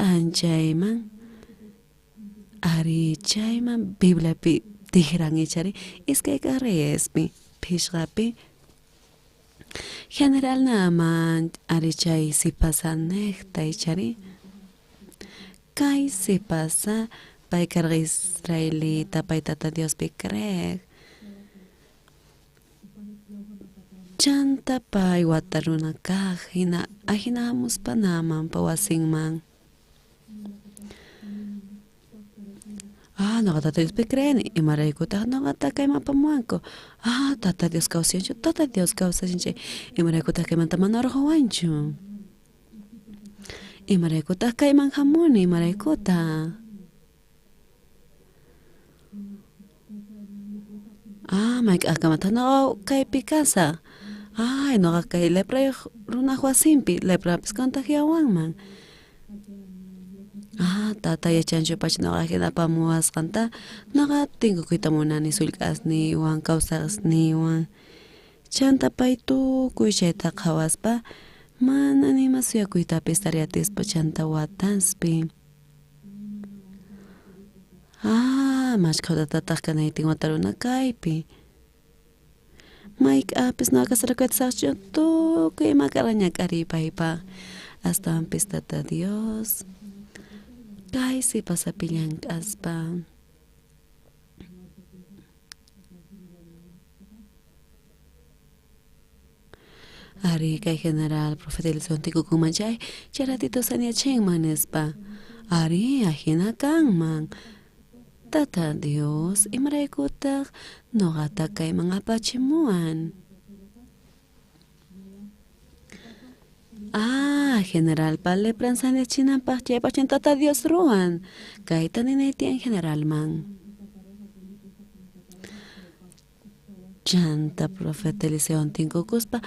p'anchayman ari chayman Bibliapi tijran ichari iskay kaj Reyespi phishqapi General Naaman ari chay sipasa nejta ichari kay sipasa pay karqa israelita pay Tata Diospi creej chanta pay wata runa kaj jina ajina jamuspa Naamanpa wasinman. Ah, noqa Tata Diospi creeni, imaraykutaq noqata kayman apamuwanku? Ah, Tata Dios kawsayanchu, Tata Dios kawsashan chay, imaraykutaq kaymanta mana urqhuwanchu? Imaraykutaq kayman jamuni, imaraykutaq? Ah, mayk'aqkamataq noqa kaypi kasaq? Ay, noqa kay leprayuq runaq wasinpi, leprapis contagiawanman. Ah, tata yachanchu pacha noqa jina apamuwasqanta, noqa tinkukuyta munani sullk'asniywan, kawsaqasniywan. Chanta pay tukuy chayta qhawaspa mana nima suyakuytapis tariatispa chanta wataspi. Ah, mashkha watatataq kanaytin wata runa kaypi. Mayk'apis noqa casarakuyta tukuy ima karqa ñak'ariy paypaq. Astawanpis Tata Dios kay sipasapi llank'aspa. Ari kay general profeta Eliseo tinkukunman chay, chay ratito saniachinman nispa. Ari ajina kanman. Tata Dios, imaraykutaq noqata kayman apachimuwan? Ah, generalpa lepran saniachinanpaq chaypaq Tata Dios ruwan. Kayta ninay tiyan generalman. Chanta profeta Eliseo tinkukuspa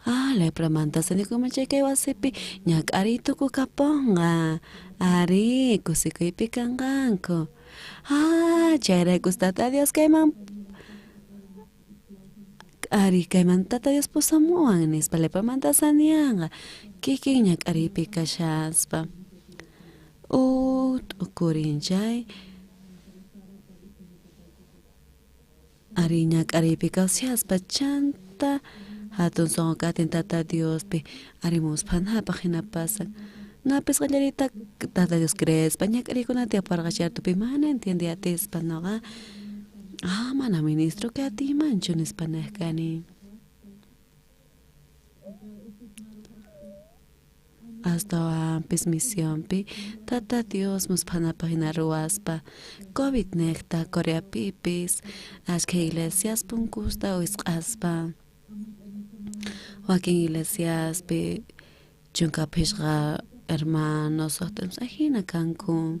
ah, lepramanta sanikuman chay kay wasipi ñak'ariy tukukaponqa. Ari, kusikuypi kanqanku. Ah, chayraykus Tata Dios kayman ari kayman Tata Dios pusamuwan nispa lepramanta saniyanqa kikin ñak'ariypi kashaspa. T'ukurin chay ari ñak'ariypi kawsashaspa chanta hatun sunqu katin Tata Diospi ari musphanapaq hina pasan. Napis qallariyta Tata Dios creespa ñak'ariykunata yaparqa chay mana entiende atispa noqa ah, mana ministro kay atiymanchu nispa nej kani. Astawanpis misionpi Tata Dios musphanapaq hina ruwaspa COVID nejta Coreapipis ashkha iglesias punkusta wisq'aspa. Wakin iglesiaspi chunka phishqa hermanos suqta ajina kanku.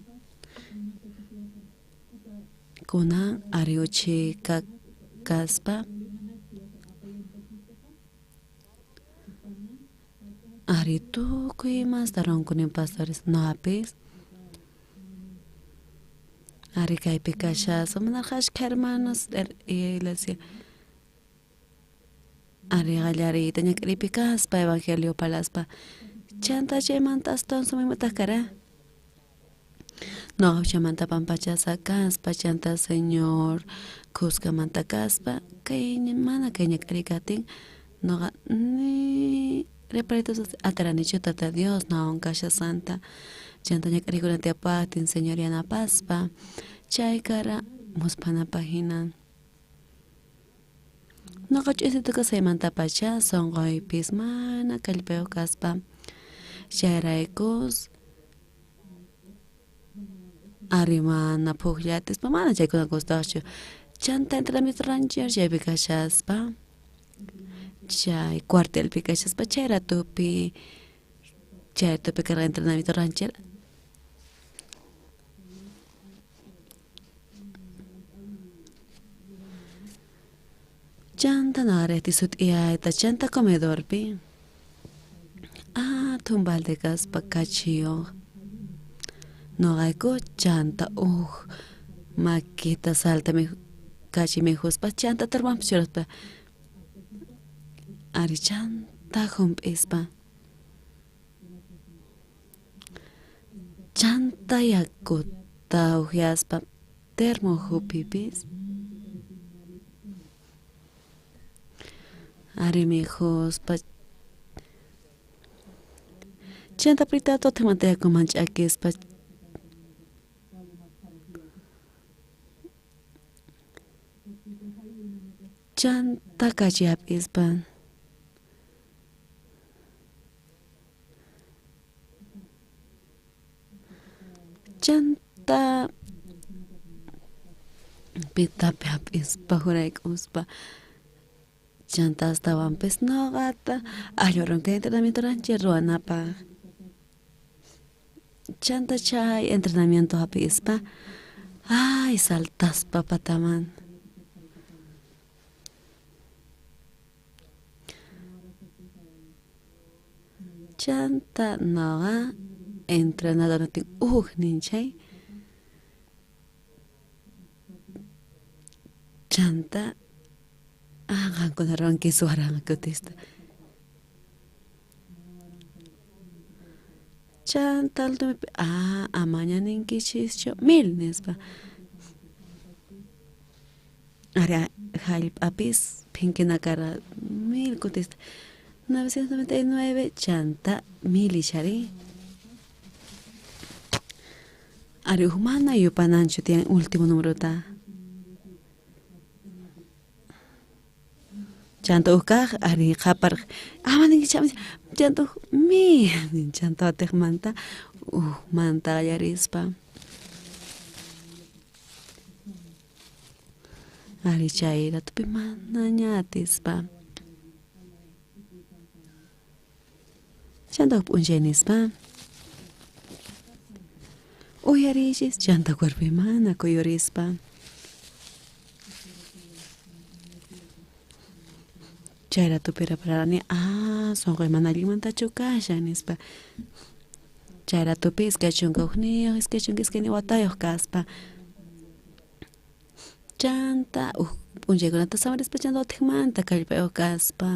Kunan ari uchika kaspa ari tukuy imasta ruwankuni pastores noqapis ari kaypi kashaspa manarqa ashkha hermanos iglesia ari qallariyta ñak'ariypi kaspa evangelio parlaspa chanta chaymanta astawan sumaymataq kara. Noqa huchamanta pampachasqa kaspa chanta Señor kuskamanta kaspa kay mana kay ñak'ariy katin noqa ni reparayta ataranichu Tata Dios noqawan kashasqanta chanta ñak'ariykuna tiyapaqtin Señor yanapaspa chay kara musphanapaq hina. Noqa ch'isita kasaymantapacha sunquypis mana kallpayuq kaspa chayraykus ari mana pukllatispa mana chaykuna gustaqchu chanta entrenamiento ranchero chaypi kashaspa chay cuartelpi kashaspa chay ratupi chay ratupi karqa entrenamiento ranchero. Chanta noqarejti sut'iyayta chanta comedorpi ah athun balde kaspa kachiyuq noqayku chanta uj makita salta kachi mikhuspa chanta tarwanpi churaspa ari chanta jump'ispa. Chanta yakuta ujyaspa termo ukhupipis ari mikhuspa chanta pritata utqhaymanta yakuman ch'akispa chanta kachi hap'ispa chanta pitapi hap'ispa jurayk'uspa chanta astawanpis noqata allurun kay entrenamiento ranchik ruwanapaq chanta chay entrenamiento hap'ispa ay saltaspa pataman chanta noqa entrenador nitin uj nin chay chanta qankuna ruwanki suwaranqa kutista chanta altopi amaña ninkichischu mil nispa ari jallp'apis phinkina karqa mil kutista 999 chanta mil ichari ari uj mana yupananchu tiyan último numerota chanta uj kaj ari qhaparqa ama ninkichis ama chanta uj mil chanta watiqmanta ujmanta qallarispa ari chay ratopi manaña atispa chanta uj p'unchay nispa uyariychis chanta cuerpoy mana kuyurispa chay ratopi repararani sunquy mana allinmantachu kashan nispa chay ratopi 21 22 watayuq kaspa chanta uj p'unchaykunata samarispa chanta utijmanta kallpayuq kaspa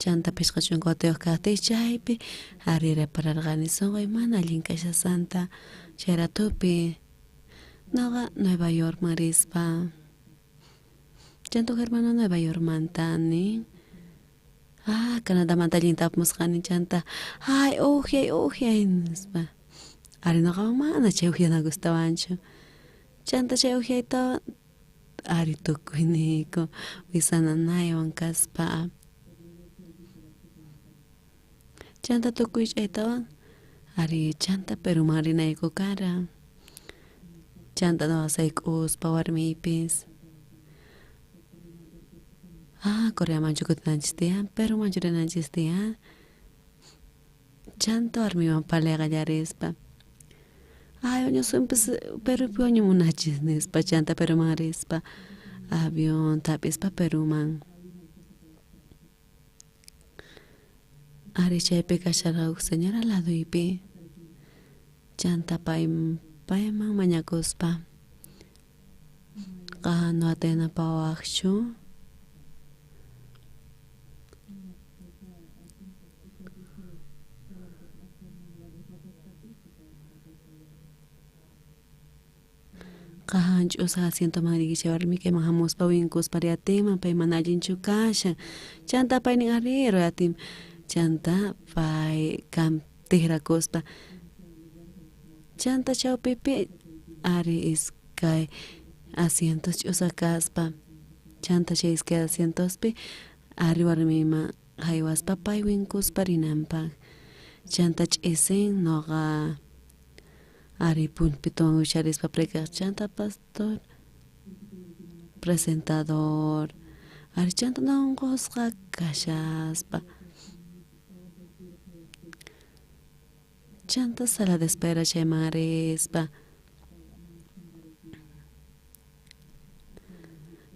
chanta 50 watayuq kajtiy chaypi ari repararqani sunquy mana allin kashasqanta chay ratopi noqa Nueva Yorkman rispa chanta uj hermano Nueva Yorkmanta nin Canadamanta allinta apamusqani chanta ay ujyay ujyay nispa ari noqaman mana chay ujyana gustawanchu chanta chay ujyaytawan ari tukuyniyku wisa nanaywan kaspa chanta tukuy chaytawan ari chanta Peruman rinayku kara chanta noqa sayk'uspa warmiypis Coreamanchu kutinanchis tiyan Perumanchu rinanchis tiyan chanta warmiywan parlay qallarispa ay wañusunpis Perupi wañumunachis nispa chanta Peruman rispa avionta hap'ispa Peruman ari chaypi kasharqa uj señora ladoypi chanta payman mañakuspa qan noqata yanapawaqchu qan ch'usaq asientoman rinki chay warmi kayman hamuspa winkuspa riyatinman pay mana allinchu kashan chanta pay nin ari ruyatin chanta pay tijrakuspa chanta chawpipi ari iskay asientos ch'usaq kaspa chanta chay iskay asientospi ari warmiyman haywaspa pay winkuspa rinanpaq chanta ch'isin noqa ari pulpitowan wicharispa predicaq chanta pastor presentador ari chanta unqusqa kashaspa chanta sala de espera chayman rispa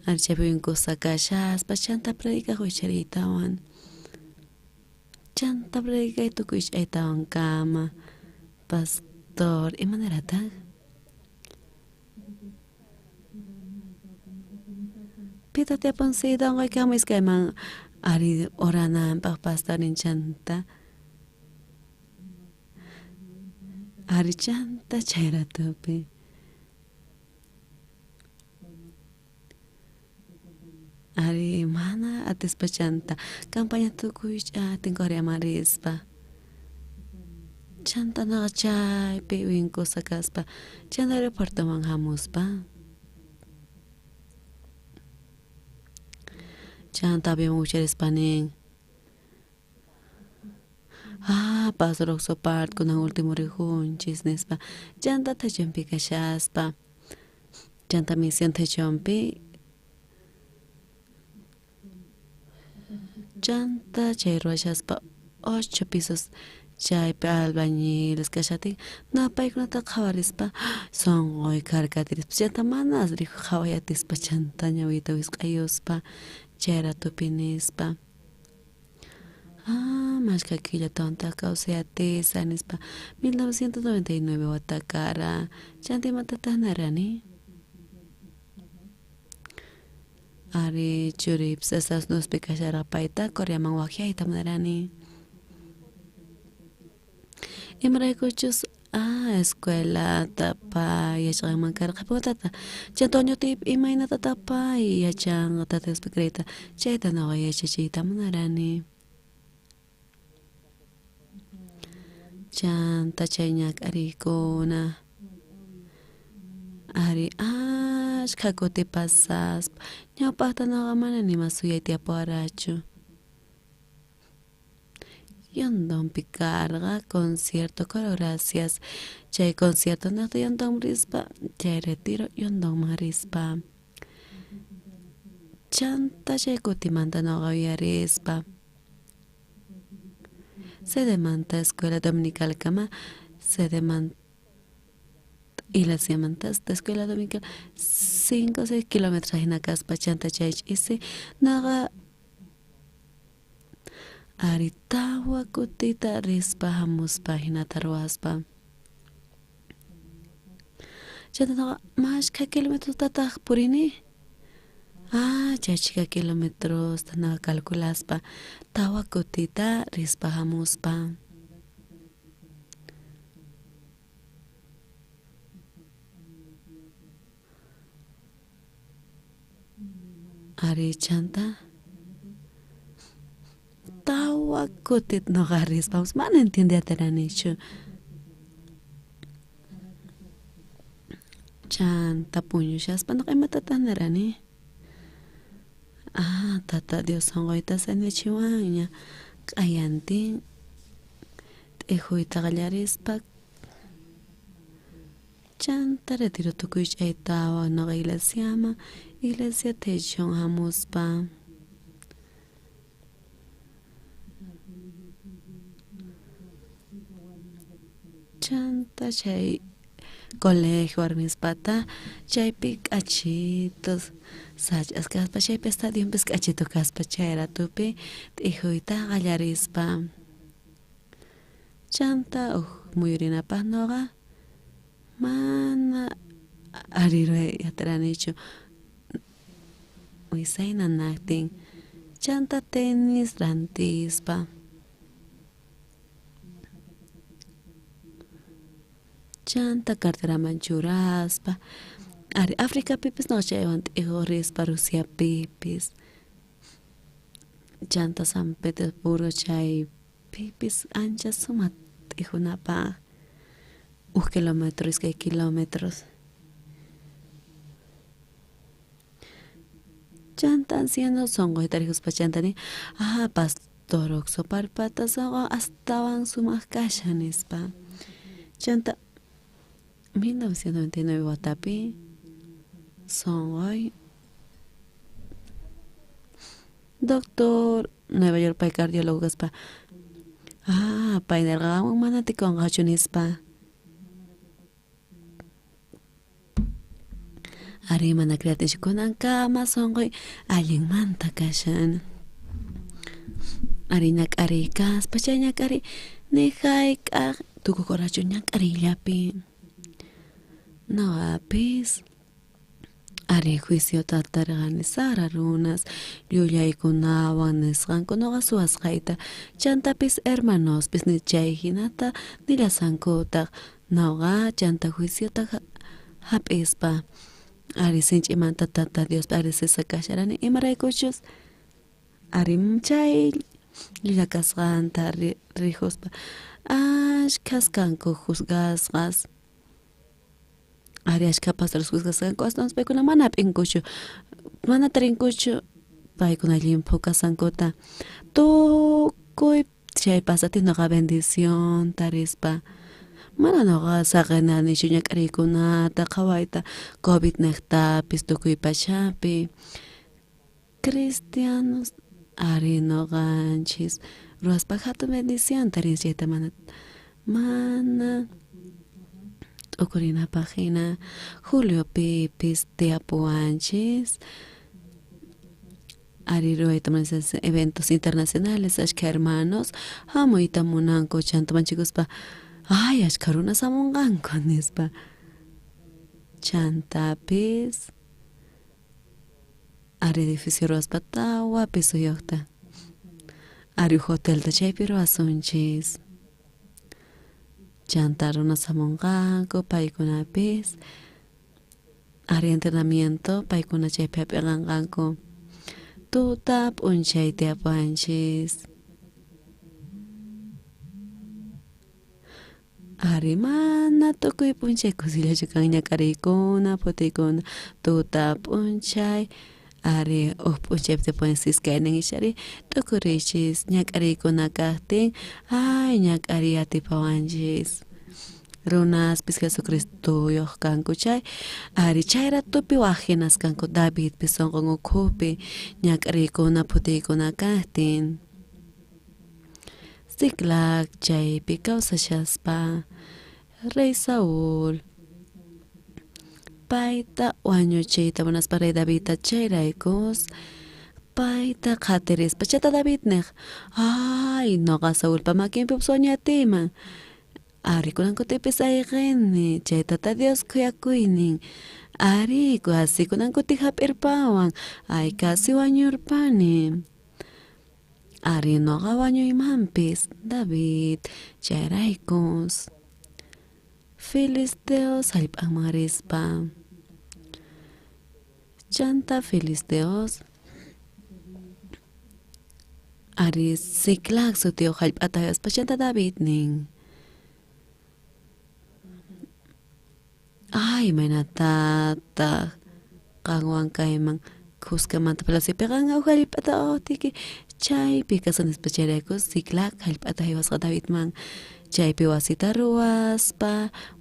ari chaypi winkusqa kashaspa chanta predicaq wichariytawan chanta predicay tukuy ch'aytawan kama pastor imanerataq pitaq tiyapunsita unquykamu iskayman ari orananpaq pastor nin chanta Ari chanta chay ratopi. Ari mana atispa chanta campaña tukuy ch'atin Coreaman rispa. Chanta noqa chaypi winkusa kaspa chanta aeropuertoman hamuspa. Chanta avión wicharispa nin. Ah, Pastor Oxopart kunan último rijunchis nispa. Chanta Techonpi kashaspa. Chanta misión Techonpi. Chanta chay ruwashaspa 8 pisos chaypi albañiles kashatin napaykunata qhawarispa sonqoy karkatirispa chanta manas rijuy qhawayatispa chanta ñawiyta wisq'ayuspa chay ratopi nispa. Ah, mashkha killatawan kawsayatisa nispa 1999 wata kara chanta imatataq narani. Ari churiypis Estados Unidospi kasharqa payta Coreaman waqyayta munarani. Imaraykuchus escuelata pay yachaqanman karqa qhipakutata chanta wañuqtiypi imaynatataq pay yachanqa Tata Diospi creeyta chayta nuqa yachachiyta munarani. Chanta chay ñak'ariykuna ari ashkha kuti pasaspa ñawpaqta nuqa mana nima suyay tiyapuwarachu. Yondonpi karqa concierto Coro Gracias chay concierto niqta Yondon rispa chay retiro Yondonman rispa. Chanta chay kutimanta nuqa uyarispa. Sedemanta escuela dominicalkama sedemanta iglesiamanta hasta escuela dominical 5 o 6 kilómetros hina kaspa chanta chay ch'isi nuqa ari tawa kutita rispa hamuspa hinata ruwaspa. Chanta nuqa mashkha kilometrostataq purini. Ah, chay chhika kilometrosta nuqa calculaspa tawa kutita rispa hamuspa. Ari chanta tawa kutit nuqa rispa mana entiendeatiranichu. Chanta puñushaspa nuqa imatataq nirani. Ah, Tata Dios sonqoyta sanachiwanña q'ayantin t'ijuyta qallarispa chanta retiro tukuy ch'aytawan nuqa iglesiaman iglesia Techon hamuspa. Chanta chay colegio warmispata chaypi k'achitos sach'as kaspa chaypi estadionpis k'achito kaspa chay ratopi t'ijuyta qallarispa. Chanta uj muyurinapaq nuqa mana ari ruway atiranichu wisay nanaqtin chanta tenis rantispa. Chanta carteraman churaspa ari Africapipis nuqa chaywan t'ijuq rispa Rusiapipis chanta San Petersburgo chaypipis ancha sumaq t'ijunapaq uj kilómetro iskay kilómetros. Chanta anciano sonqoyta rikuspa chanta nin ah Pastor Oxoparpata sonqon astawan sumaq kashan nispa. Chanta 1999 watapi sonqoy doctor Nueva York pay cardiólogo kaspa ah pay nirqa qanwan mana atikunqachu nispa. Ari mana creatichu kunankama sonqoy allinmanta kashan. Ari ñak'ariy kaspa chay ñak'ariy ni hayk'aq tukukurqachu ñak'ariyllapi. Nuqapis Ari juiciota tarqani sara runas llullaykunawan nisqanku noqa suwasqayta chantapis hermanospis ni chay hinata nillasankutaq noqa chanta juiciota hap'ispa ari sinch'imanta Tata Diospi agradecesqa kasharani imaraykuchus ari chay llulla kasqanta rikuspa ashkhas kanku juzgasqas ari ashkha pastores juzgasqa kanku aswanpis paykuna mana hap'inkuchu mana tarinkuchu paykuna llimphu kasqankuta tukuy chay pasajtin noqa bendición tarispa mana noqa saqenanichu ñak'ariykunata qhawayta COVID nejtapis tukuy pachapi cristianos ari noqanchis ruwaspa jatun bendición tarinchis chayta mana mana t'ukurinapaj jina juliopipis tiyapuwanchis ari ruwayta munashanchis eventos internacionales ashkha hermanos jamuyta munanku chanta manchikuspa ay ashkha runas jamonqanku nispa chantapis ari edificio ruwaspa tawa pisoyojta ari uj hotelta chaypi ruwasunchis chanta runas jamonqanku paykunapis ari entrenamiento paykuna chaypi jap'iqanqanku tuta p'unchay tiyapuwanchis ari mana tukuy p'unchay kusillachu kan ñak'ariykuna phutiykuna tuta p'unchay ari uj p'unchaypi tiyapuwanchis iskaynin ichari t'ukuriychis ñak'ariykuna kajtin ay ñak'ariy atipawanchis runaspis Jesucristoyoj kanku chay ari chay ratopi waj jinas kanku Davidpis sonqon ukhupi ñak'ariykuna phutiykuna kajtin Siclag chaypi kawsashaspa rey Saúl payta wañuchiyta munaspa rey Davidta chayraykus payta qhatirispa chayta David nej ay noqa Saulpa makinpipis wañuyatiyman ari kunan kutipis ayqeni chay Tata Dios khuyakuynin ari casi kunan kuti hap'irpawan ay casi wañurpani ari noqa wañuymanpis David chayraykus filisteos jallp'anman rispa chanta filisteos ari Siclag sutiyoj jallp'ata jaywaspa chanta David nin ay imaynatataq qanwan kayman khuskamanta palaciopi qanqa uj jallp'ata wawtiyki chaypi kasqa nispa chayrayku Siclag jallp'ata jaywasqa Davidman chaypi wasita ruwaspa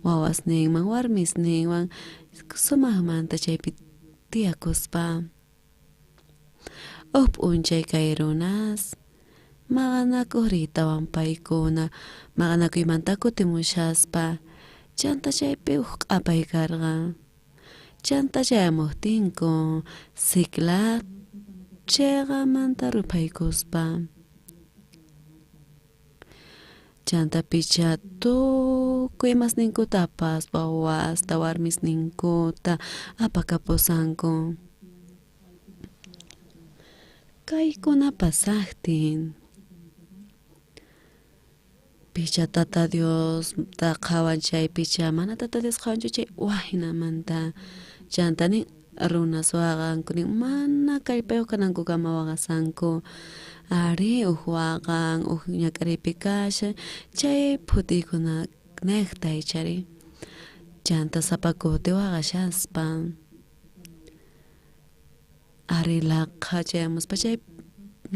wawasninman warmisninwan sumajmanta chaypi tiyakuspa uj p'unchay kay runas maqanakuj riytawan paykuna maqanakuymanta kutimushaspa chanta chaypi uj q'apay karqa chanta chayamojtinku Siclag cheqamanta ruphaykuspa chanta picha tukuy imasninkuta apaspa wawasta warmisninkuta apakapusanku kaykuna pasajtin picha Tata Diosta qhawan chay picha mana Tata Dios qhawanchu chay wajinamanta chanta nin runas waqanku nin mana kallpayoj kanankukama waqasanku ari uj waqan uj ñak'ariypi kashan chay phutiykuna nejta ichari chanta sapa kuti waqashaspa ari laqha chayamuspa chay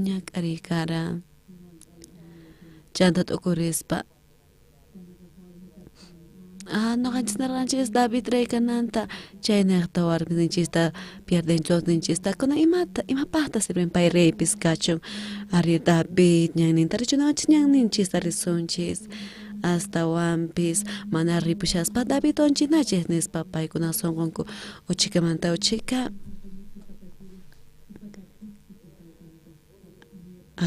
ñak'ariy kara chanta t'ukurispa noqanchis nerqanchis David rey kananta chaynejta warmisninchista pierdenchis wawasninchista kunan imata imapajta sirven pay reypis kachun ari David ñanninta richun noqanchis ñanninchista risunchis astawanpis mana ripushaspa David wanchinachis nispa paykuna sonqonku uchhikamanta uchhika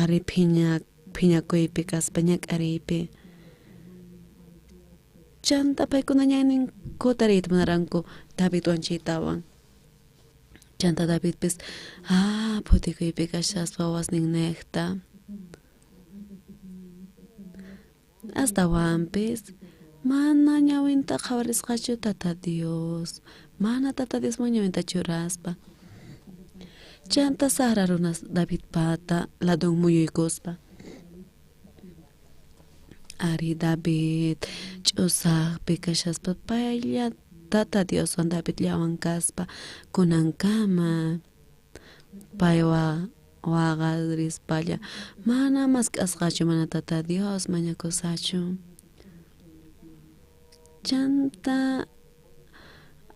ari phiñakuypi kaspa ñak'ariypi chanta paykuna ñanninkuta riyta munaranku David wanchiytawan Chanta Davidpis phutikuypi kashaspa wawasninnejta. Astawanpis mana ñawinta qhawarisqachu Tata Dios, mana Tata Diosman ñawinta churaspa. Chanta sajra runas Davidpata ladon muyuykuspa. Ari David ch'usajpi kashaspa paylla Tata Dioswan Davidllawan kaspa kunankama paywan waqarispalla mana mask'asqachu mana Tata Dios mañakusachu. Chanta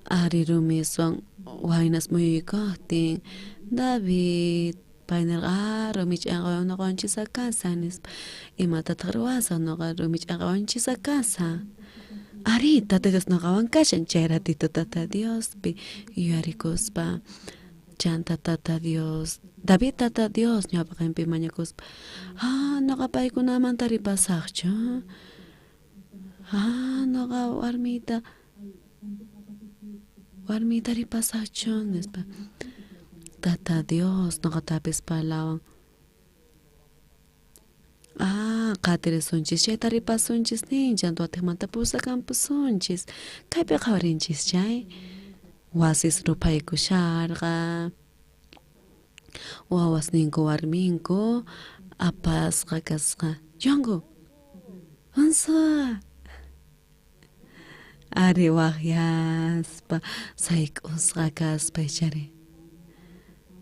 ari rumiswan waynas muyuykojtin David pay nerqa rumi ch'anqawan noqa wañuchisqa kasaj nispa. Imatataq ruwasaj noqa rumi ch'anqawan wañuchisqa kasaj. Arí, Tata Dios noqawan kashan, chay ratito Tata Diospi yuyarikuspa. Chanta Tata Dios, David Tata Dios ñawpaqenpi mañakuspa, noqa paykunaman taripasajchu, noqa warmiyta taripasajchu nispa. Tata Dios noqatapis parlawan. Qatirisunchis chay taripasunchis nin, chanta watejmanta pusakampusunchis. Kaypi qhawarinchis chay wasis ruphaykusharqa, wawasninku warminku apasqa kasqa. Yonku, Unsa. Ari wajyaspa sayk'usqa kaspa ichari.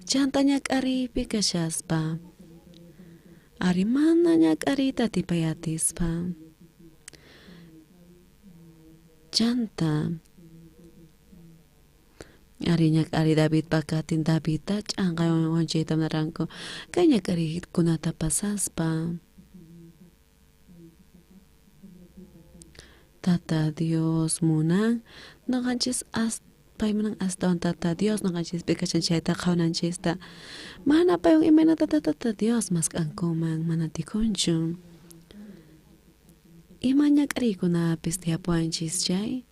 Chanta ñak'ariypi kashaspa. Ari mana ñak'ariyta atipay atispa. Chanta ari ñak'ariy Davidpa katin Davidta ch'anqaywan wanchiyta munaranku kay ñak'ariykunata pasaspa. Tata Dios munan noqanchis pay munan astawan Tata Dios noqanchispi kashan chayta qhawananchista. Mana paywan imaynata Tata Dios mask'ankuman mana tikunchu. Ima ñak'ariykunapis tiyapuwanchis chay.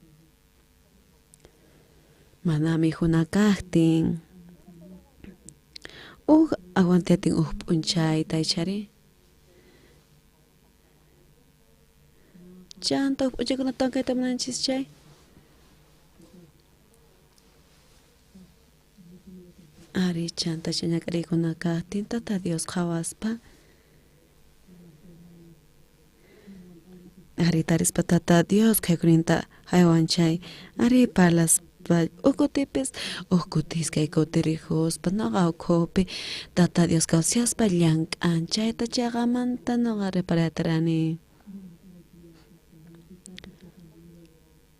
Mana mikhuna kajtin. Uj aguanteatin uj p'unchayta ichari. Chanta uj p'unchaykunata kayta munanchis chay. Ari chanta chay ñak'ariykuna kajtin Tata Dios qhawaspa. Ari tarispa Tata Dios khaykuninta haywan chay. Ari parlaspa uj kutipis uj kutis kay kutirijuspa noqa ukhupi Tata Dios kawsaspa llank'an chayta chayqamanta noqa reparatarani.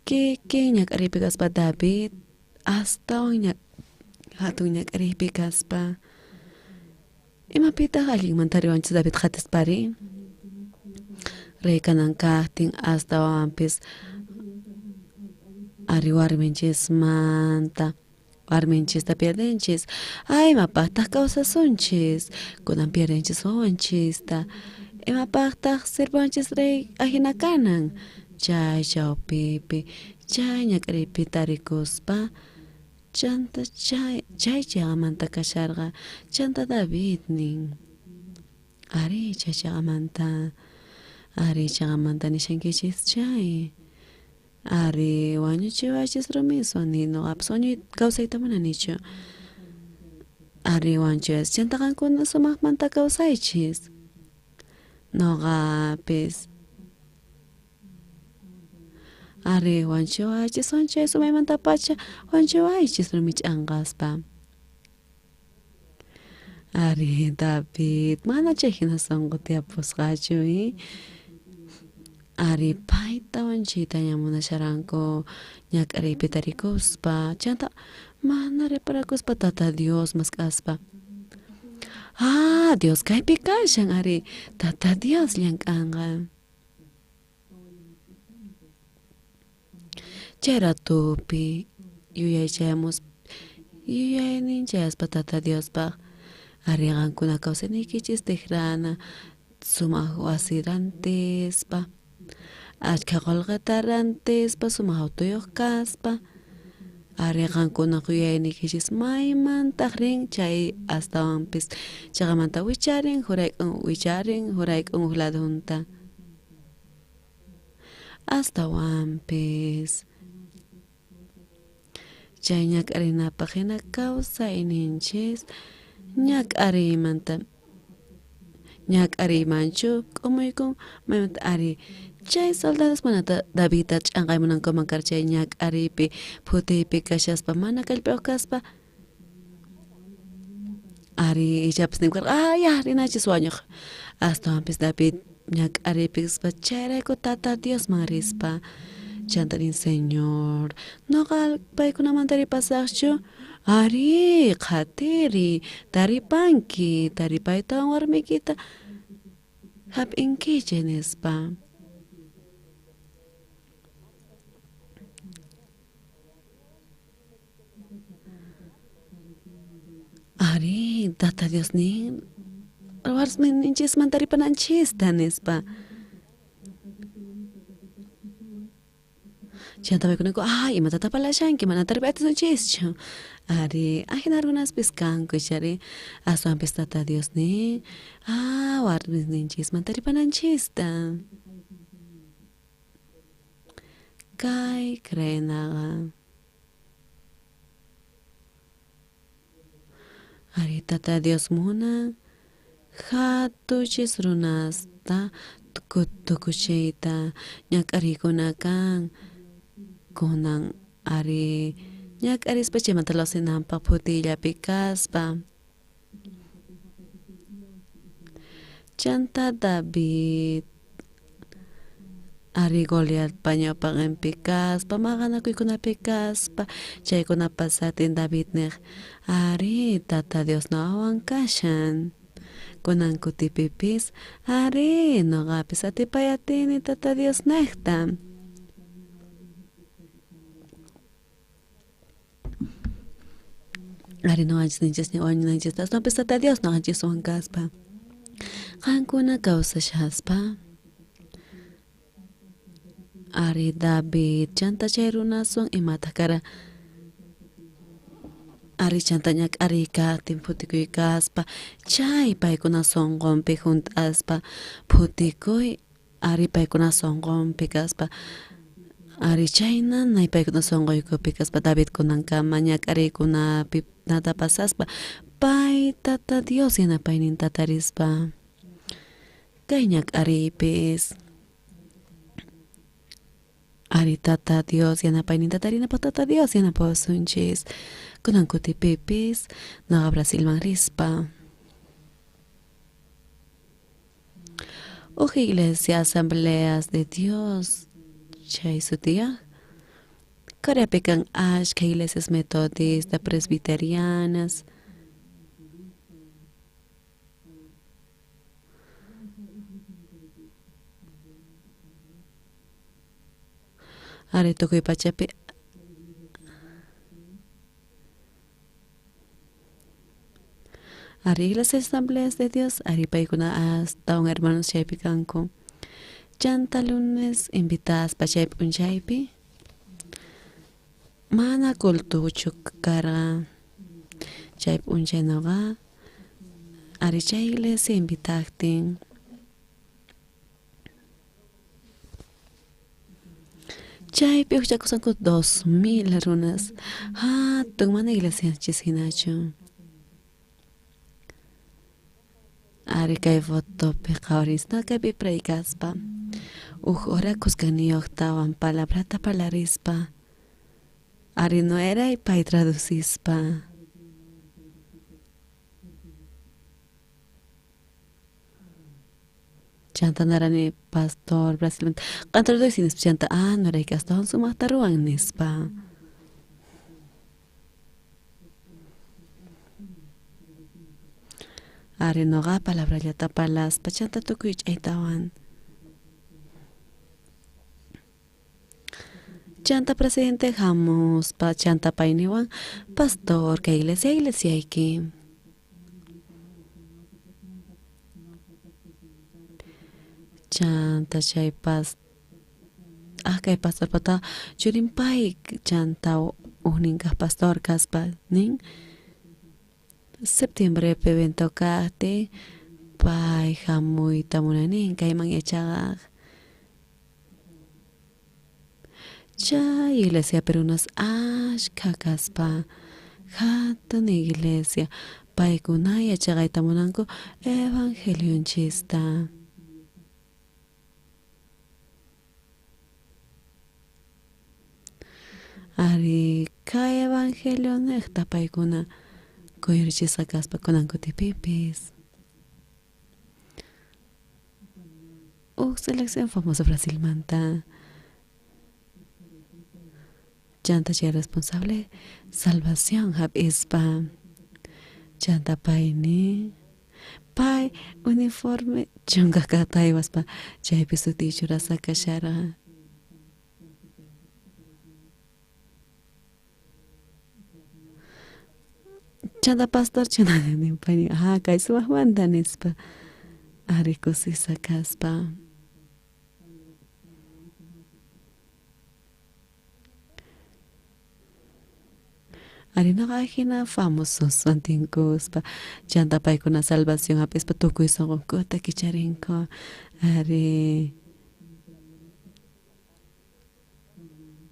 Kikin ñak'ariypi kaspa David astawan hatun ñak'ariypi kaspa. Imapitaq allinmanta riwanchis David qhatispari? Rey kanan kajtin astawanpis ari warminchismanta warminchista pierdenchis. Ay, imapaqtaq kawsasunchis? Kunan pierdenchis wawanchista. Imapaqtaq sirvanchis rey ajina kanan? Chay chawpipi chay ñak'ariypi tarikuspa chanta chay chayqamanta kasharqa. Chanta David nin. Ari chay chayqamanta ari chayqamanta nishankichis chay. Ari wañuchiwachis rumiswan ni noqapas wañuy kawsayta munanichu. Ari wañuchiwachis chanta qankuna sumaqmanta kawsaychis. Noqapis ari wañuchiwachis wañuchiwachis sumaymantapacha wañuchiwaychis rumi ch'anqaspa. Ari David mana chay hina sunqu tiyapusqachu Ari payta wañuchiytaña munasharanku ñak'ariypi tarikuspa. Chanta mana reparakuspa Tata Dios mask'aspa. Dios kaypi kashan ari Tata Dios llank'anqa. Chay ratupi yuyaychayamuspa yuyaynin chayaspa Tata Diospaq ari qankuna kawsayniykichis tikrana sumaq wasi rantispa achkha qullqita rantispa sumaq autuyuq kaspa Ari qankunaq yuyayniykichis maymantaq rin chay astawanpis chaqamanta wicharin jurayk'un wicharin jurayk'un huk ladunta astawanpis chay ñak'arinapaq hina kawsayninchis ñak'ariymanta ñak'ariymanchu k'umuykun maymanta ari chay soldados manata Davidta ch'anqaymunankuman karqa chay ñak'ariypi phutiypi kashaspa mana kallpayuq kaspa ari ichapas ninku karqa ah ya rinachis wañuq astawanpis David ñak'ariypi kaspa chayrayku tata Diosman rispa chanta nin Señor nuqa paykunamanta ripasaqchu ari qhatiriy taripanki taripaytawan warmiykita hap'inkichik nispa. Ari tata Dios nin warminchisman taripananchista nispa. Chanta paykunanku ay imatata parlashanki mana taripay atisunchischu ari ajina runaspis kanku ichari aswanpis tata Dios nin ah warmisninchisman taripananchista. Kay creenaqa ari tata Dios munan jatuchis runasta tukuchiyta ñak'ariykuna kan kunan ari ñak'arispa chaymanta lluqsinanpaq phutiyllapi kaspa. Chanta David ari Goliatpa ñawpaqinpi kaspa maqanakuykunapi kaspa chaykuna pasatin David niq ari tata Dios nuqawan kashan kunan kutipipis ari nuqapis atipay atini tata Dios niqta. Ari nuqanchis ninchis wañunanchista aswanpis tata Dios nuqanchiswan kaspa qankuna kawsashaspa ari David chanta chay runaswan imataq kara ari chanta ñak'ariy kaqtin phutikuy kaspa chay paykuna sunqunpi hunt'aspa phutikuy ari paykuna sunqunpi kaspa ari chay nanay paykuna sunquykupi kaspa David kunankama ñak'ariykunapi nata pasaspa pay tata Dios yanapayninta tarispa kay ñak'ariypis ari tata Dios yanapayninta tarinapaq tata Dios yanapawasunchis kunan kutipipis nuqa Brasilman rispa uj iglesia Asambleas de Dios chay sutiyaq Coreapi kan ashkha iglesias metodista presbiterianas ari tukuy pachapi ari iglesias Asambleas de Dios ari paykuna astawan hermanos chaypi kanku chanta lunes invitaspa chay p'unchaypi mana cultuchu karqa chay p'unchay nuqa ari chay iglesia invitaqtin chaypi ujchakusqanku 2000 runas hatun mana iglesianchis hinachu ari kay fotopi qhawarisna kaypi predicaspa uj hora khuskaniyuqtawan palabrata parlarispa ari nueray pay traducispa chanta narani pastor Brasilmanta qan traduci nispa chanta ah nuerayki astawan sumaqta ruwan nispa. Ari nuqa palabrallata parlaspa chanta tukuy ch'aytawan chanta presidente hamuspa chanta payniwan pastor kay iglesia iglesiayki chanta chay Ah, kay pastorpata churin pay chanta ujnin kaj pastor kaspa nin septiembrepi evento kajtin pay jamuyta munanin kayman yachaqaj. Chay iglesiapi runas ashkha kaspa jatun iglesia paykuna yachaqayta munanku evangelionchista. Ari kay evangelio nejta paykuna kuyurichisqa kaspa kunan kutipipis. Uj selección famosa Brasilmanta. Chanta chay responsable salvación hap'ispa. Chanta pay nin pay uniforme chunka kajta jaywaspa chaypi sutiy churasqa kasharqa. Chanta pastor chana nin pay nin ah kay sumajmanta nispa ari kusisqa kaspa. Ari noqa ajina famososwan tinkuspa chanta paykuna salvación hap'ispa tukuy sunqunkuta kicharinku ari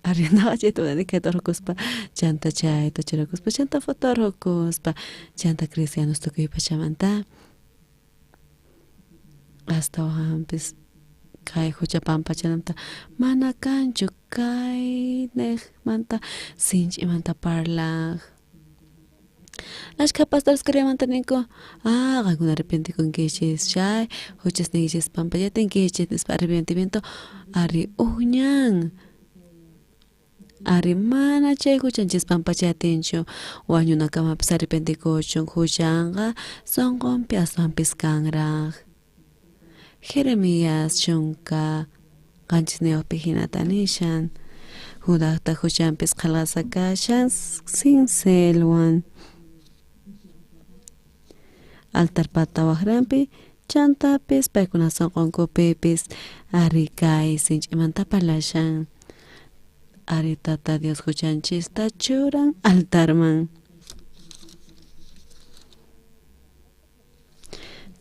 ari noqa chayta munani kayta urqhuspa chanta chayta churakuspa chanta foto urqhukuspa chanta cristianos tukuy pachamanta astawanpis kay hucha pampachananta mana kanchu kay nejmanta sinch'imanta parlaj. Ashkha pastores Coreamanta ninku ah qankuna arrepentikunkichis chay huchasniykichis pampachatinkichis nispa arrepentimiento ari uj ñan ari mana chay huchanchis pampachatinchu wañunakamapis arrepentikuchun huchanqa sunqunpi aswanpis kanraj. Jeremías chunka qanchisniyuqpi hinata nishan Judajta huchanpis qhelqasqa kashan cincelwan altarpata waqranpi chantapis paykuna sunqunkupipis ari kay sinch'imanta parlashan ari tata Dios huchanchista churan altarman.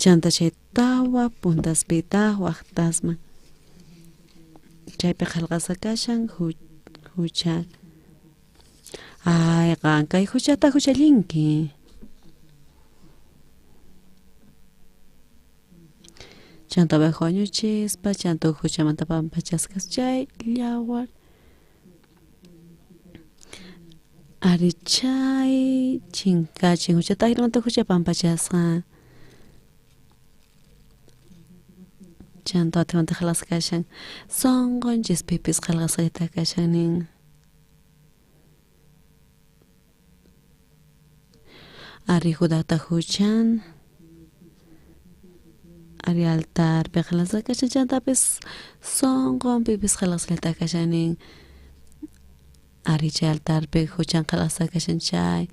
Chanta chay tawa puntaspitaq waqtasman chaypi qhelqasqa kashan hucha ay qan kay huchata huchallinki. Chanta oveja wañuchispa chanta uj huchamanta pampachasqas chay yawar ari chay chinkachin huchata ajinamanta hucha pampachasqa. Chanta watimanta qhelqasqa kashan sunqunchispipis qhelqasqallata kashan nin. Ari Judajta huchan ari altarpi qhelqasqa kashan chantapis sunqunpipis qhelqasqallata kashan nin. Ari chay altarpi huchan qhelqasqa kashan chay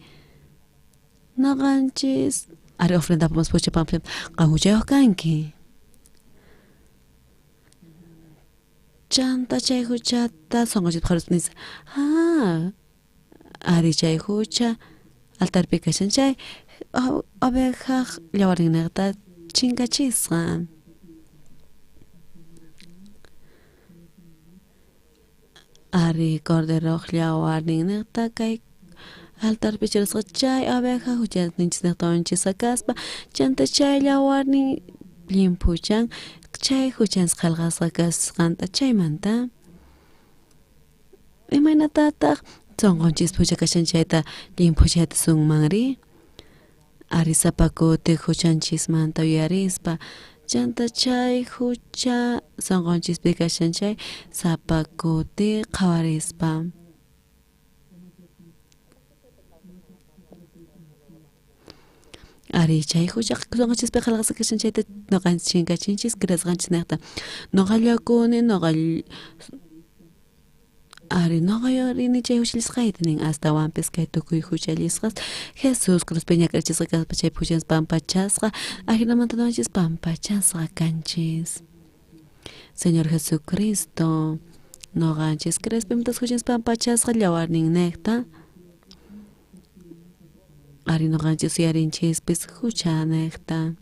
noqanchis ari ofrenda apamuspa hucha pampachaspa qan huchayuq kanki. Chanta chay huchata sunqunchikpi qhawarispa nis ah ari chay hucha altarpi kashan chay ovejaj yawarninniqta chinkachisqa. Ari corderoq yawarninniqta kay altarpi churasqa chay oveja huchaninchikta wañuchisqa kaspa chanta chay yawarnin llimphuchan chay huchanchis qhelqasqa kasqanta chaymanta imaynatataq sunqunchispi hucha kashan chayta llimphuchayta sunmanri ari sapa kuti huchanchismanta yuyarispa chanta chay hucha sunqunchispi kashan chay sapa kuti qhawarispa. Ari chay hucha sunqunchispi qhelqasqa kashan chayta noqanchis chinkachinchis creesqanchisniqta noqa llakuni noqa ari noqa yuyarini chay huchallisqayta nin astawanpis kay tukuy huchallisqas Jesús cruzpi ñak'arichisqa kaspa chaypi huchanchis pampachasqa ajinamanta noqanchis pampachasqa kanchis. Señor Jesucristo Noqanchis creespa imatas huchanchis pampachasqa llawarninnejta. Ari noqanchis uyarinchispis huchanejta.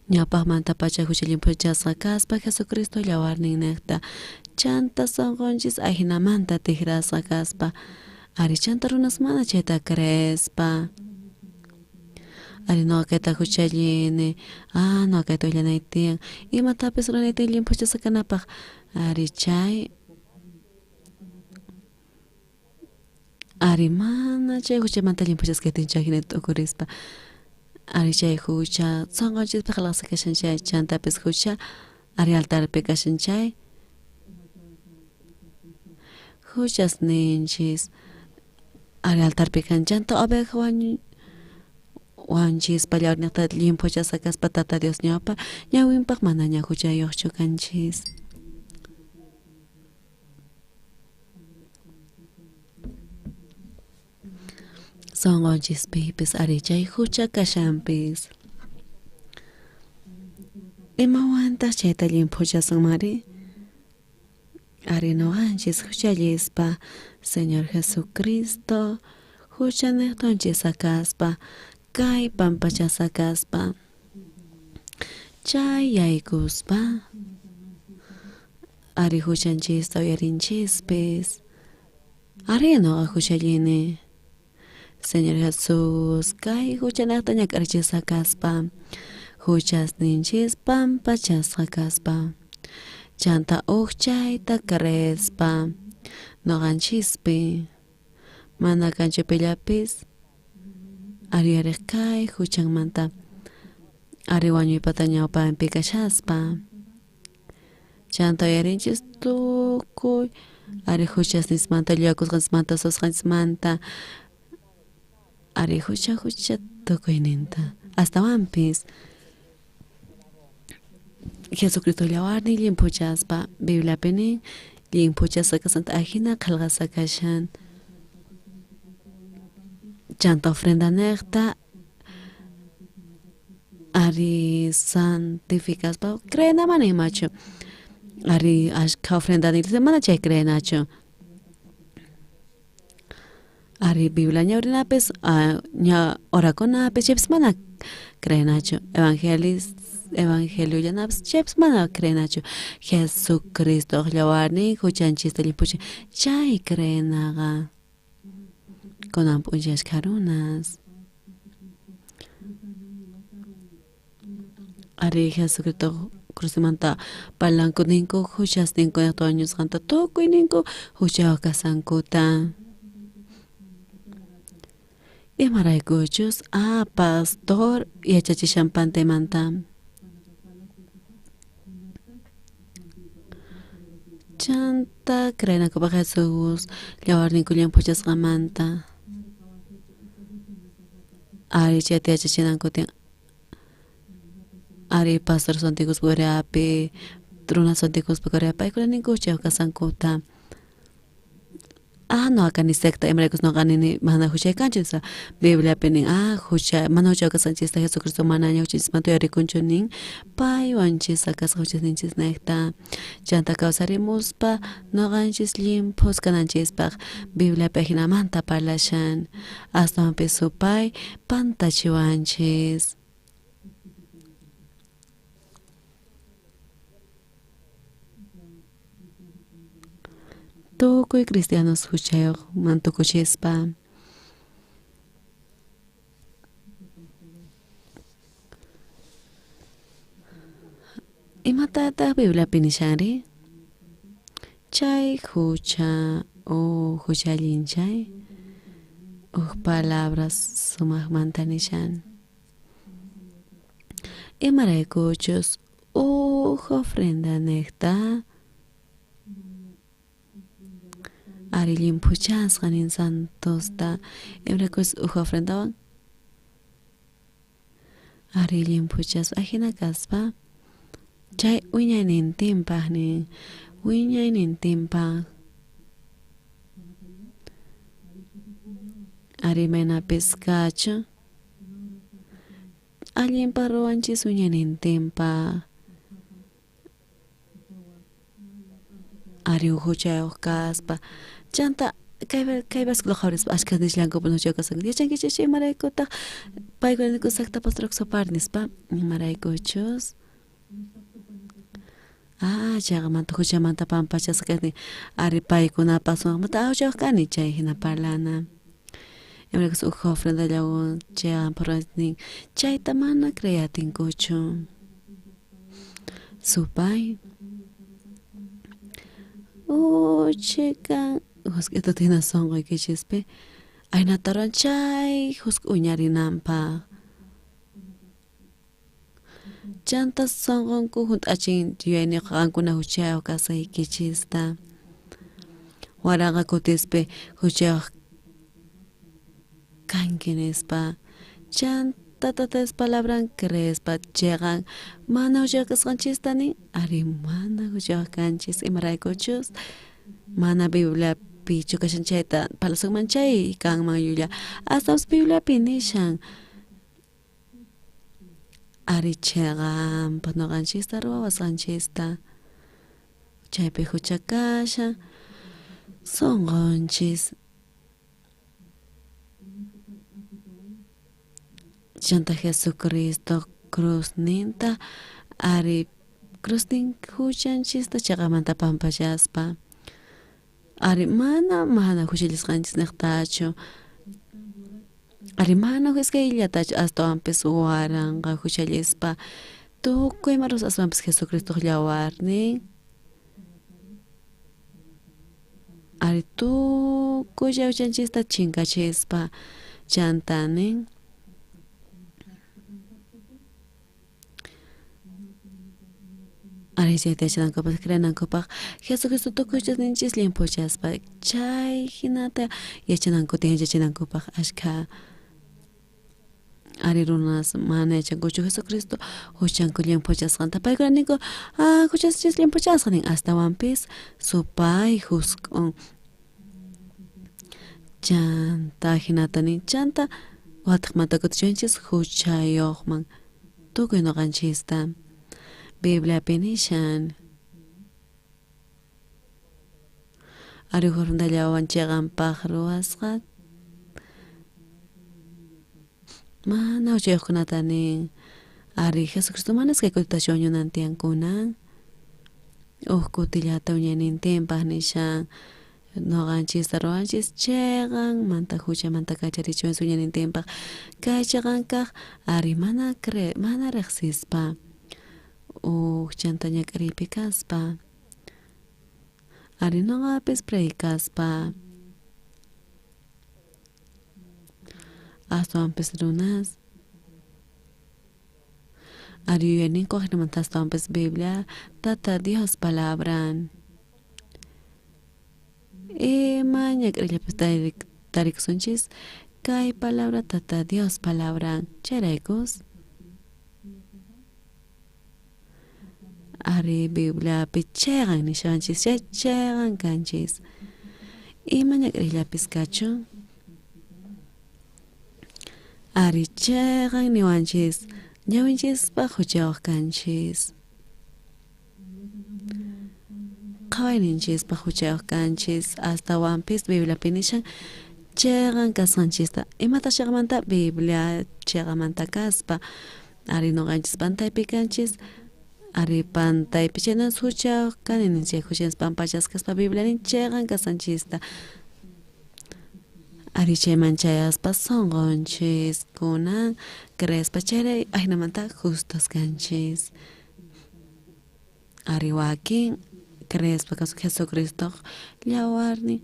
Ñawpaqmantapacha hucha llimphuchasqa kaspa Jesucristo llawarninnejta. Chanta sonqonchis ajinamanta tijrasqa kaspa. Ari chanta runas mana chayta creespa. Ari noqa kayta huchallini, noqa kayta willanay tiyan, imatapis ruranay tiyan llimphuchasqa kanapaq. Ari chay ari mana chay huchamanta llimphuchasqa kaytinchu ajinata t'ukurispa. Ari chay hucha sonqonchispi qhelqasqa kashan chay, chantapis hucha ari altarpi kashan chay. Huchasninchis ari altarpi kan chanta oveja wanchispa llawarniqta llimphuchasqa kaspa Tata Dios ñawpa ñawinpaq manaña huchayuqchu kanchis. Sonqonchispipis ari chay hucha kashanpis. Imawantaq chayta llimphuchasunmari? Ari noqanchis huchallispa Señor Jesucristo huchanejtonchis kaspa kay pampachasqa kaspa chay yaykuspa ari huchanchista uyarinchispis. Ari noqa huchallini Señor Jesús kay huchanejta ñak'arichisqa kaspa huchasninchis pampachasqa kaspa chanta uj chayta creespa noqanchispi mana kanchu pillapis ari yariq kay huchanmanta ari wañuypata ñawpanpi kashaspa chanta uyarinchis tukuy ari huchasnismanta llullakusqanchismanta suwasqanchismanta ari hucha hucha tukuyninta astawanpis Jesucristo llawarnin llimphuchaspa Bibliapi nin llimphuchasqa kasqanta ajina qhelqasqa kashan chanta ofrendanejta ari santificaspa creena mana imachu ari ashkha ofrenda mana chay creenachu ari Biblia ñawrinapis ña orakunapis chaypis mana creenachu evangelio chaypis mana creenachu Jesucristo llawarnin huchanchista llimphuchan chay creenaqa kunan p'unchay ashkha runas ari Jesucristo cruzmanta parlanku ninku huchasninku wañusqanta tukuy ninku huchayuq kasqankuta imaraykuchus pastor yachachishan pantaymanta chanta creenankupaq Jesús llawarninku llimphuchasqamanta ari chayta yachachinanku tiyan ari pastor sontikuspa Coreapi runas sontikuspa Coreapi paykuna ninku huchayuq kasqankuta noqa kani secta imaraykus noqa nini mana huchay kanchu nispa Bibliapi nin hucha mana huchayuq kasqanchista Jesucristo manaña huchanchismanta uyarikunchu nin pay wanchisqa kasqa huchasninchisnejta chanta kawsarimuspa noqanchis llimphus kananchispaq Bibliapi ajinamanta parlashan astawanpis supay pantachiwanchis. Tukuy cristianos huchayuqman tukuchispa imatataq Bibliapi nishanri chay hucha o huchallin chay uj palabras sumaqmanta nishan imaraykuchus uj ofrendanejta ari llimphuchasqa nin santosta imaraykuchus uj ofrendawan ari llimphuchaspa ajina kaspa chay wiñaynintinpaq nin wiñaynintinpaq ari imaynapis kachu allinpaq ruwanchis wiñaynintinpaq Ari uj huchayoj kaspa chanta kay kay versículo qhawarispa ashkha nisllankupuni huchayoj kasqankuta yachankichikchu imaraykutaq paykuna ninku secta pastor sopar nispa imaraykuchus ah chayqamanta huchamanta pampachasqa kani ari paykunapas sunqmanta ah huchayoj kani chay hina parlana imaraykuchus uj ofrendallawan chayqanpaq nin chayta mana creeyatinkuchu supay uchikan jusk'ituta hina sunquykichispi aynata ruwan chay jusk'u wiñarinanpaq chanta sunqunku junt'achin yuyayniyuq qankuna huchayuq kasqaykichista waranqa kutispi huchayuq kanki nispa chanta Tata Dios palabran creespa cheqan mana huchayuq kasqanchista nin ari mana huchayuq kanchis imaraykuchus mana Bibliapichu kashan chayta parlasunman chay kanman llulla astawanpis Bibliapi nishan ari cheqanpaq noqanchista ruwawasqanchista chaypi hucha kashan sunqunchis chanta Jesucristo cruzninta ari cruznin huchanchista cheqamanta pampachaspa ari mana mana huchallisqanchis niqtachu ari mana iskayllatachu astawanpis waranqa huchallispa tukuy ima ruwasqanpis Jesucristoq llawarnin ari tukuy chay huchanchista chinkachispa chanta nin ari chayta yachanankupaq creenankupaq Jesucristo tukuy huchasninchis llimphuchaspa chay hinata yachananku tiyan yachachinankupaq ashkha ari runas mana yachankuchu Jesucristo huchanku llimphuchasqanta paykuna ninku ah huchasninchis llimphuchasqa nin astawanpis supay jusk'un chanta hinata nin chanta watejmanta kutichiwanchis huchayojman tukuy noqanchista Bibliapi nishan ari uj ofrendallawan cheqanpaq ruwasqa mana huchayojkunata nin ari Jesucristo mana iskay kutitachu wañunan tiyan kunan uj kutillata wiñaynintinpaq nishan noqanchista ruwanchis cheqanmanta huchamanta kacharichiwanchis wiñaynintinpaq kay cheqan kaq ari mana cre mana riqsispa uj chanta ñak'ariypi kaspa ari noqapis predicaspa astawanpis runas ari yuyayninku ajinamanta astawanpis Biblia Tata Dios palabran ima ñak'ariyllapis tarikusunchis kay palabra Tata Dios palabran chayraykus ari Bibliapi cheqan nishawanchis chay cheqan kanchis ima ñak'ariyllapis kachun ari cheqan niwanchis ñawinchispaq huchayuq kanchis qhawayninchispaq huchayuq kanchis astawanpis Bibliapi nishan cheqan kasqanchista imataq cheqamanta Biblia cheqamanta kaspa ari noqanchis pantaypi kanchis ari pantaypi chaynas huchayuq kani ninchik huchanchis pampachasqa kaspa Biblia nin cheqan kasqanchista ari chayman chayaspa sunqunchis kunan creespa chayray ajinamanta justos kanchis ari wakin creespa Jesucristoq llawarnin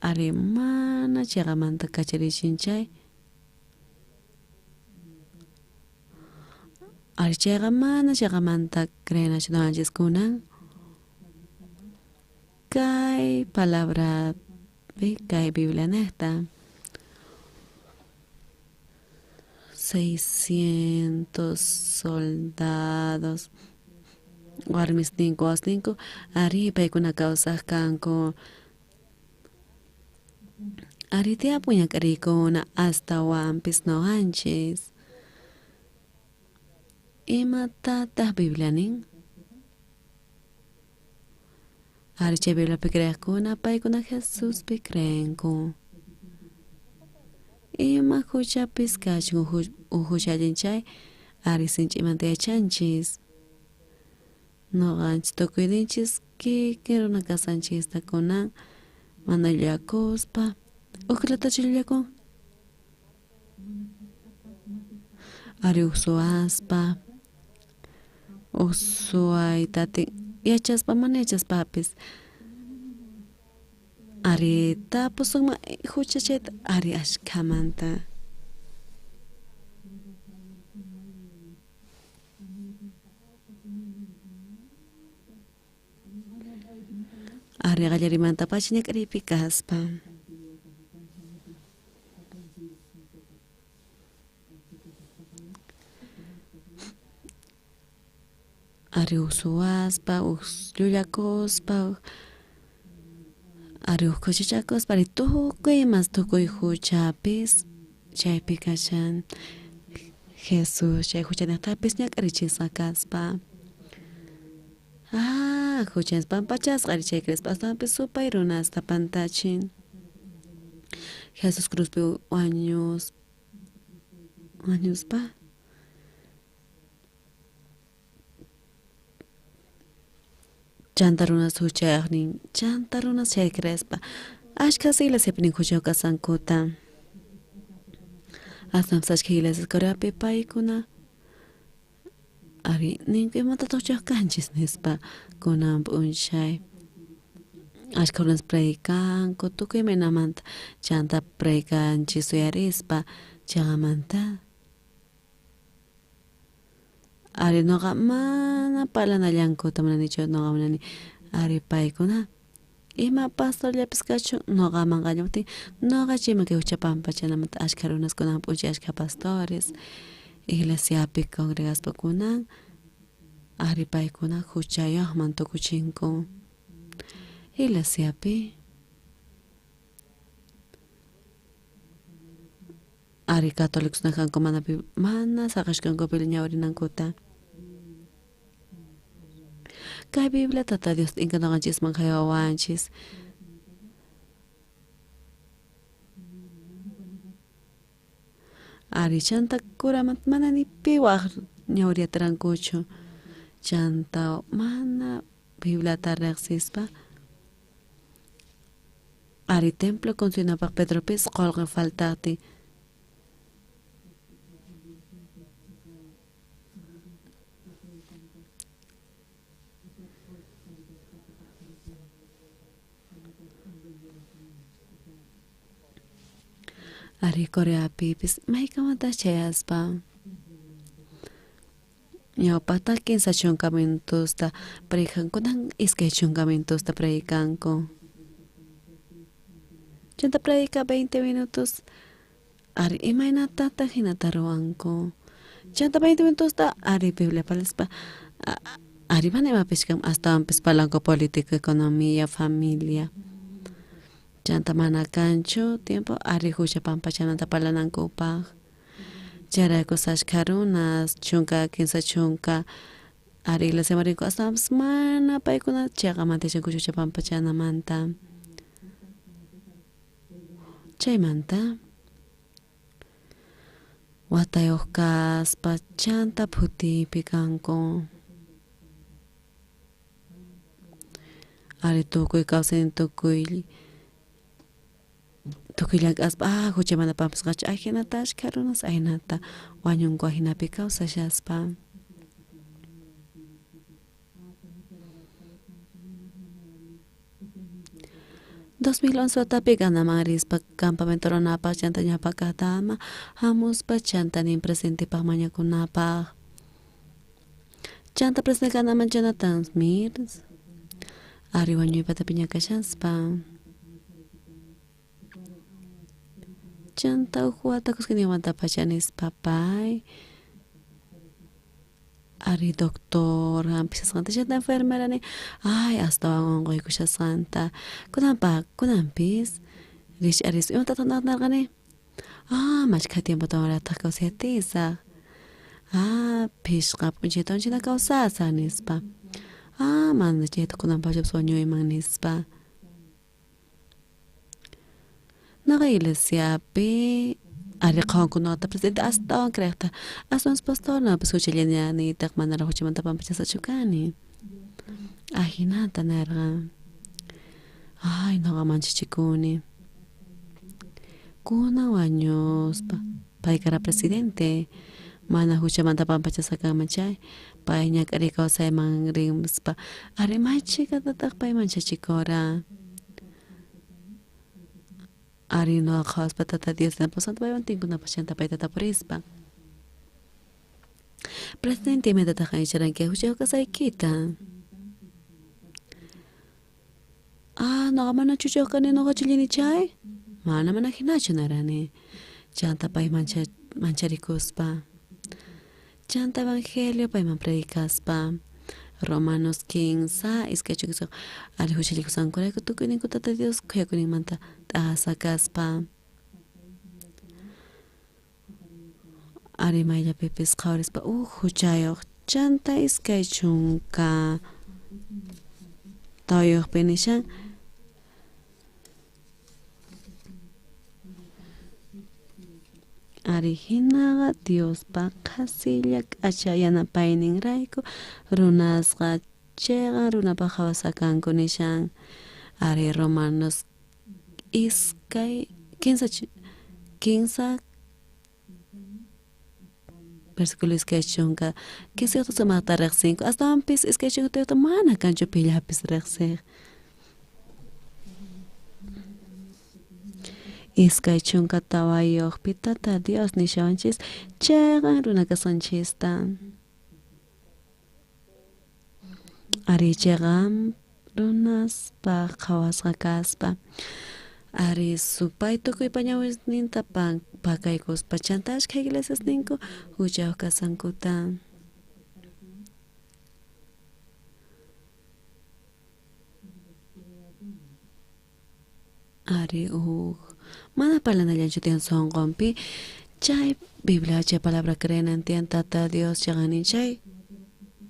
ari mana cheqamanta kacharichin chay ari chayqa mana cheqamanta creenachu noqanchis kunan kay palabrapi kay Biblianejta 600 soldados warmisninku wawasninku ari paykuna kawsaj kanku ari tiyapun ñak'ariykuna astawanpis noqanchis imatataq Biblia nin? Ari chay Bibliapi creejkuna paykuna Jesuspi creenku. Ima huchapis kachun uj hucha allin chay ari sinch'imanta yachanchis. Noqanchis tukuyninchis kikin runa kasqanchista kunan mana llullakuspa uj kilatachu llullakun? Ari uj suwaspa, uj suwayta atin yachaspa mana yachaspapis ari tapusunman hucha chayta ari ashkhamanta. Ari qallarimantapacha ñak'ariypi kaspa. Ari uj suwaspa, uj llullakuspa, ari uj khuchichakuspa, ari tukuy imas tukuy huchapis chaypi kashan Jesús chay huchanejtapis ñak'arichisqa kaspa. Ah, huchas pampachasqa ari chay creespa astawanpis supay runasta pantachin. Jesús cruzpi wañuspa chanta runas huchayojnin, chanta runas chay creespa ashkhas iglesiapi nin huchayoj kasqankuta. Astawanpis ashkha iglesias Coreapi paykuna ari ninku imatataq huchayoj kanchis nispa kunan p'unchay. Ashkha runas predicanku tukuy imaynamanta chanta predicanchis uyarispa chayqamanta ari noqa mana parlanallankuta munanichu noqa munani ari paykuna ima pastorllapis kachun noqaman qallamuptin noqa chayman kay hucha pampachanamanta ashkha runas kunan p'unchay ashkha pastores iglesiapi congregaspa kunan ari paykuna huchayojman tukuchinku iglesiapi ari católicos kanku mana mana saqishkanku Biblia ñawrinankuta. Kay Biblia Tata Dios t'inka noqanchisman haywawanchis. Ari chanta kuramanta mana ni pi waj ñawriyatarankuchu. Chanta mana Bibliata riqsispa ari templo construinapaq Pedropis qolqe faltaqtin. Ari Coreapipis maykamantaq chayaspa ñawpaqta 30 minutosta predican kunan 20 minutosta predicanku. Chanta predica 20 minutos ari imaynatataq hinata ruwanku. Chanta 20 minutosta ari Biblia parlaspa ari mana imapis kan astawanpis parlanku política, economía, familia. Chanta mana kanchu tiempo ari hucha pampachananta parlanankupaq. Chayrayku ashkha runas 10 30 ari iglesiaman rinku astawanpis mana paykuna chayqamanta yachankuchu hucha pampachanamanta. Chaymanta watayuq kaspa chanta phutiypi kanku. Ari tukuy kawsaynin tukuy llank'aspa huchamanta pampasqachu ajinata ashkha runas ajinata wañunku ajinapi kawsashaspa. 2011 watapi Ghanaman rispa campamento runapaq chanta ñawpaqkaqtama hamuspa chanta nin presidentepaq mañakunapaq. Chanta presidente Ghanaman Jonathan Mills ari wañuypata piñakashaspa. Chanta uj wata kuskayninmantapacha nispa pay ari doctor hampishasqanta chanta enfermera nin ay astawan unquykushasqanta kunanpis rikch'arispa imatataq narqani ah mashkha tiempotawanrataq kawsay atisaq ah phishqa p'unchaytawan chayta kawsasaq nispa. Ah, mana chayta kunanpachapis wañuyman nispa. Noqa iglesiapi ari qhawanku noqata presidente astawan creejta aswanpas pastor noqapis juchallanitaj manaraj juchamanta pampachasqachu kani. Ajinata nerqa. Ay, noqa manchachikuni. Kunan wañuspa pay kara presidente mana juchamanta pampachasqa kanman chay pay ñak'ariy kawsayman rinspa ari may chhikatataj pay manchachikora. Ari noqa qhawaspa Tata Dios paywan tinkunapaj chanta payta tapurispa. Presidente imaytataj qan yacharanki juchayoj kasaykita. Ah, noqa mana juchayoj kani noqachu llini chay? Mana mana jinachu nirani. Chanta pay mancharikuspa. Chanta evangelio payman predicaspa. Romanos 15, 2 ari juchallikusqankurayku tukuyninku Tata Dios khuyakuyninmanta t'aqasqa kaspa. Ari mayllapipis qhawarispa uj juchayoj chanta 24yojpi nishan ari jinaqa Diospa qhasilla k'acha yanapayninrayku runasqa cheqan runapaj qhawasqa kanku nishan. Ari Romanos 2 15 versículo 20 15 sumaqta riqsinku astawanpis 24 mana kanchu pillapis riqsiq. 24yojpi Tata Dios nishawanchis cheqan runa kasqanchista. Ari cheqan runaspaj qhawasqa kaspa. Ari supay tukuypa ñawisninta pakaykuspa chanta ashkha iglesiasninku juchayoj kasqankuta. Ari uj mana parlanallanchu tiyan sonqonpi chay Biblia chay palabra creenan tiyan Tata Dios cheqan chay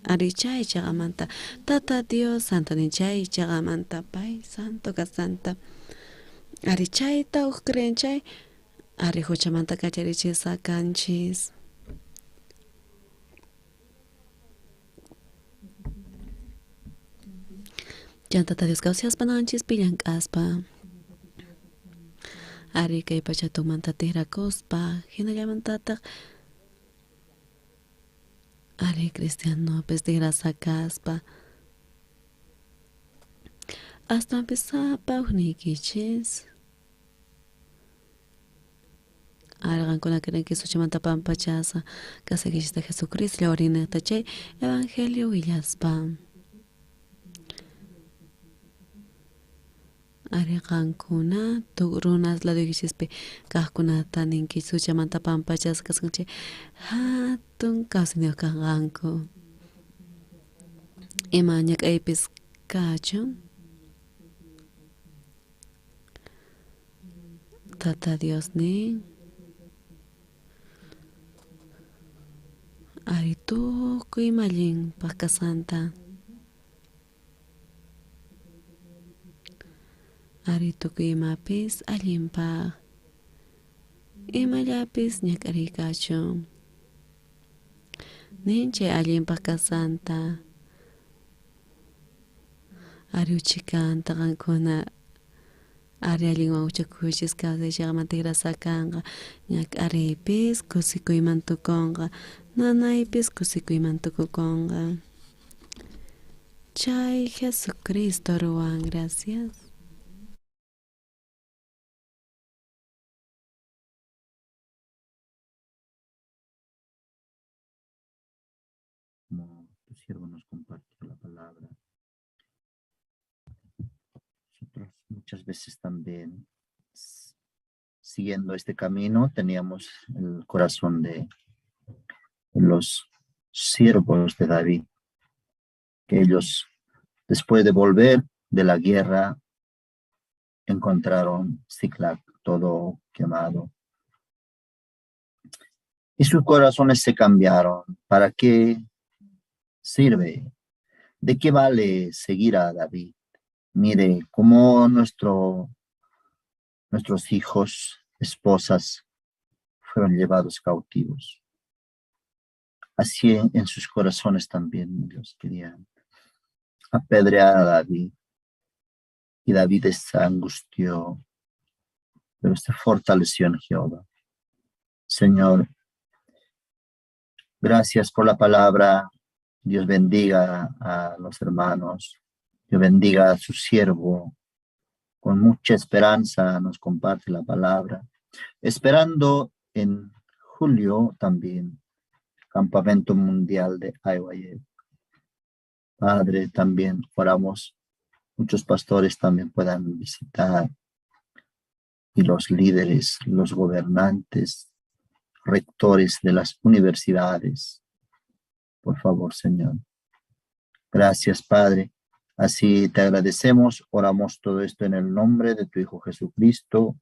ari chay cheqamanta Tata Dios santo nin chay cheqamanta pay santo kasqanta. Ari chayta uj creen chay ari juchamanta kacharichisqa kanchis. Chanta Tata Dios kawsaspa noqanchispi llank'aspa. Ari kay pachatumanta tijrakuspa jinallamantataq ari cristianopis tijrasqa kaspa. Astawanpis sapa ujniykichis. Ari qankuna creenkis juchamanta pampachasqa kasaykichista Jesucristo llawrinejta chay evangelio willaspa. Ari qankuna runas ladoykichispi kajkunata ninkichis juchamanta pampachasqa kasqan chay hatun kawsayniyoj kanqanku. Ima ñak'aypis kachun. Tata Dios nin ari tukuy ima allinpaj kasqanta. Ari tukuy imapis allinpaj imallapis ñak'ariy kachun. Nin chay allinpaj kasqanta. Ari uchikanta qankuna ari allinwan huchakuychis kawsay cheqamanta tigrasqa kanqa ñak'ariypis kusikuyman tukunqa nanaypis kusikuyman tukukunqa. Chay Jesucristo ruwan. Gracias. Como tu siervo nos compartió la palabra. Nosotros muchas veces también, siguiendo este camino, teníamos el corazón de los siervos de David, que ellos, después de volver de la guerra, encontraron Siclag todo quemado. Y sus corazones se cambiaron. ¿Para qué sirve ¿De qué vale seguir a David? Mire cómo nuestros hijos, esposas, fueron llevados cautivos. Así en sus corazones también ellos querían apedrear a David. Y David se angustió, pero se fortaleció en Jehová. Señor, gracias por la palabra. Dios bendiga a los hermanos. Dios bendiga a su siervo. Con mucha esperanza nos comparte la palabra. Esperando en julio también, Campamento Mundial de IYF. Padre, también oramos, muchos pastores también puedan visitar, y los líderes, los gobernantes, rectores de las universidades. Por favor, Señor. Gracias, Padre. Así te agradecemos, oramos todo esto en el nombre de tu Hijo Jesucristo.